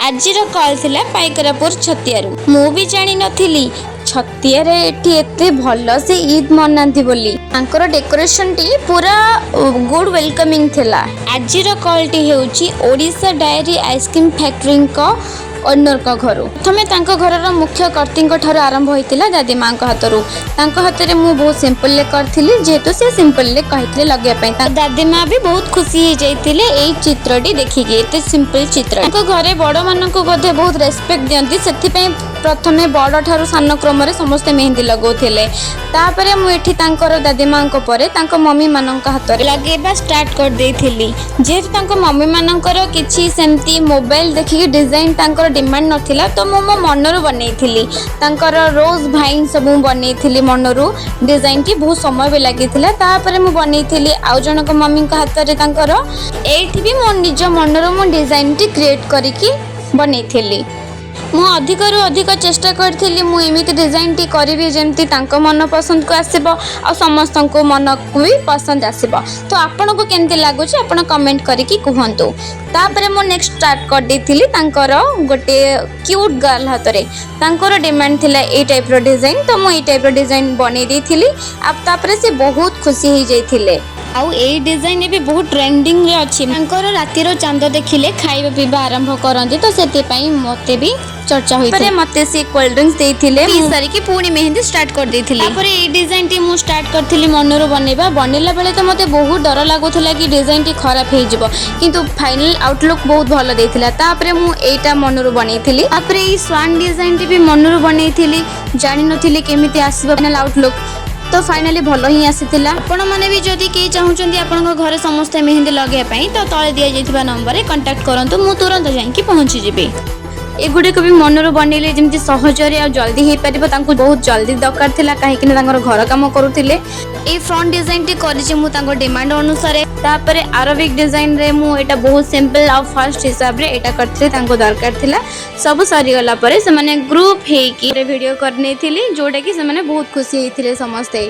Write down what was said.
ଆଜିର କଲ୍ ଥିଲା ପାଇକରାପୁର ଛତିଆରୁ। ମୁଁ ବି ଜାଣିନଥିଲି ଛତିଆରେ ଏଠି ଏତେ ଭଲ ସେ ଇଦ୍ ମନାନ୍ତି ବୋଲି। ତାଙ୍କର ଡେକୋରେସନଟି ପୁରା ଗୁଡ୍ ୱେଲକମିଂ ଥିଲା। ଆଜିର କଲ୍ଟି ହେଉଛି ଓଡ଼ିଶା ଡାଏରୀ ଆଇସ୍କ୍ରିମ୍ ଫ୍ୟାକ୍ଟ୍ରିଙ୍କ ଓନରଙ୍କ ଘରୁ। ପ୍ରଥମେ ତାଙ୍କ ଘରର ମୁଖ୍ୟ କର୍ତ୍ତୀଙ୍କ ଠାରୁ ଆରମ୍ଭ ହୋଇଥିଲା, ଦାଦି ମାଙ୍କ ହାତରୁ। ତାଙ୍କ ହାତରେ ମୁଁ ବହୁତ ସିମ୍ପଲରେ କରିଥିଲି, ଯେହେତୁ ସେ ସିମ୍ପଲରେ କହିଥିଲେ ଲଗେଇବା ପାଇଁ। ତାଙ୍କ ଦାଦି ମା ବି ବହୁତ ଖୁସି ହେଇଯାଇଥିଲେ ଏଇ ଚିତ୍ରଟି ଦେଖିକି, ଏତେ ସିମ୍ପଲ ଚିତ୍ର। ତାଙ୍କ ଘରେ ବଡ଼ମାନଙ୍କୁ ବୋଧେ ବହୁତ ରେସପେକ୍ଟ ଦିଅନ୍ତି, ସେଥିପାଇଁ ପ୍ରଥମେ ବଡ଼ ଠାରୁ ସାନ କ୍ରମରେ ସମସ୍ତେ ମେହେନ୍ଦି ଲଗାଉଥିଲେ। ତାପରେ ମୁଁ ଏଠି ତାଙ୍କର ଦାଦି ମାଙ୍କ ପରେ ତାଙ୍କ ମମି ମାନଙ୍କ ହାତରେ ଲଗେଇବା ଷ୍ଟାର୍ଟ କରିଦେଇଥିଲି। ଯେହେତୁ ତାଙ୍କ ମମି ମାନଙ୍କର କିଛି ସେମିତି ମୋବାଇଲ ଦେଖିକି ଡିଜାଇନ ତାଙ୍କର ଡିମାଣ୍ଡ ନଥିଲା, ତ ମୁଁ ମୋ ମନରୁ ବନେଇଥିଲି। ତାଙ୍କର ରୋଜ୍ ଭାଇନ୍ ସବୁ ମୁଁ ବନେଇଥିଲି ମନରୁ। ଡିଜାଇନଟି ବହୁତ ସମୟ ବି ଲାଗିଥିଲା। ତାପରେ ମୁଁ ବନେଇଥିଲି ଆଉ ଜଣଙ୍କ ମମିଙ୍କ ହାତରେ ତାଙ୍କର। ଏଇଠି ବି ମୋ ନିଜ ମନରୁ ମୁଁ ଡିଜାଇନଟି କ୍ରିଏଟ୍ କରିକି ବନେଇଥିଲି। ମୁଁ ଅଧିକରୁ ଅଧିକ ଚେଷ୍ଟା କରିଥିଲି, ମୁଁ ଏମିତି ଡିଜାଇନଟି କରିବି ଯେମିତି ତାଙ୍କ ମନ ପସନ୍ଦକୁ ଆସିବ ଆଉ ସମସ୍ତଙ୍କୁ ମନକୁ ବି ପସନ୍ଦ ଆସିବ। ତ ଆପଣଙ୍କୁ କେମିତି ଲାଗୁଛି, ଆପଣ କମେଣ୍ଟ କରିକି କୁହନ୍ତୁ। ତାପରେ ମୁଁ ନେକ୍ସଟ ଷ୍ଟାର୍ଟ କରିଦେଇଥିଲି ତାଙ୍କର ଗୋଟେ କ୍ୟୁଟ୍ ଗାର୍ଲ ହାତରେ। ତାଙ୍କର ଡିମାଣ୍ଡ ଥିଲା ଏଇ ଟାଇପ୍ର ଡିଜାଇନ, ତ ମୁଁ ଏଇ ଟାଇପ୍ର ଡିଜାଇନ ବନେଇ ଦେଇଥିଲି ଆଉ ତାପରେ ସେ ବହୁତ ଖୁସି ହେଇଯାଇଥିଲେ। ଆଉ ଏଇ ଡିଜାଇନ ଏବେ ବହୁତ ଟ୍ରେଣ୍ଡିଂରେ ଅଛି। ତାଙ୍କର ରାତିର ଚାନ୍ଦ ଦେଖିଲେ ଖାଇବା ପିଇବା ଆରମ୍ଭ କରନ୍ତି, ତ ସେଥିପାଇଁ ମୋତେ ବି ଚର୍ଚ୍ଚା ହୋଇଥିଲା। ମୋତେ ସେ କୋଲ୍ଡ ଡ୍ରିଙ୍କସ୍ ଦେଇଥିଲେ। ପିଇ ସାରିକି ପୁଣି ମେହେନ୍ଦି ଷ୍ଟାର୍ଟ କରିଦେଇଥିଲି। ତାପରେ ଏଇ ଡିଜାଇନଟି ମୁଁ ଷ୍ଟାର୍ଟ କରିଥିଲି ମନରୁ ବନେଇବା। ବନେଇଲା ବେଳେ ତ ମୋତେ ବହୁତ ଡର ଲାଗୁଥିଲା କି ଡିଜାଇନଟି ଖରାପ ହେଇଯିବ, କିନ୍ତୁ ଫାଇନାଲ ଆଉଟଲୁକ୍ ବହୁତ ଭଲ ଦେଇଥିଲା। ତାପରେ ମୁଁ ଏଇଟା ମନରୁ ବନେଇଥିଲି। ତାପରେ ଏଇ ସ୍ୱାନ୍ ଡିଜାଇନଟି ବି ମନରୁ ବନେଇଥିଲି। ଜାଣିନଥିଲି କେମିତି ଆସିବ ଫାଇନାଲ ଆଉଟଲୁକ୍, ତ ଫାଇନାଲି ଭଲ ହିଁ ଆସିଥିଲା। ଆପଣମାନେ ବି ଯଦି କେହି ଚାହୁଁଛନ୍ତି ଆପଣଙ୍କ ଘରେ ସମସ୍ତେ ମେହେନ୍ଦି ଲଗାଇବା ପାଇଁ, ତ ତଳେ ଦିଆଯାଇଥିବା ନମ୍ବରରେ କଣ୍ଟାକ୍ଟ କରନ୍ତୁ। ମୁଁ ତୁରନ୍ତ ଯାଇକି ପହଞ୍ଚିଯିବି। ଏଗୁଡ଼ିକ ବି ମନରୁ ବନେଇଲେ, ଯେମିତି ସହଜରେ ଆଉ ଜଲ୍ଦି ହେଇପାରିବ। ତାଙ୍କୁ ବହୁତ ଜଲ୍ଦି ଦରକାର ଥିଲା, କାହିଁକି ନା ତାଙ୍କର ଘର କାମ କରୁଥିଲେ। ଏଇ ଫ୍ରଣ୍ଟ ଡିଜାଇନଟି କରିଛି ମୁଁ ତାଙ୍କ ଡିମାଣ୍ଡ ଅନୁସାରେ। ତାପରେ ଆରବିକ ଡିଜାଇନରେ ମୁଁ ଏଇଟା ବହୁତ ସିମ୍ପଲ ଆଉ ଫାଷ୍ଟ ହିସାବରେ ଏଇଟା କରିଥିଲି, ତାଙ୍କୁ ଦରକାର ଥିଲା। ସବୁ ସରିଗଲା ପରେ ସେମାନେ ଗ୍ରୁପ୍ ହେଇକି ଭିଡ଼ିଓ କରିନେଇଥିଲି, ଯୋଉଟାକି ସେମାନେ ବହୁତ ଖୁସି ହେଇଥିଲେ ସମସ୍ତେ।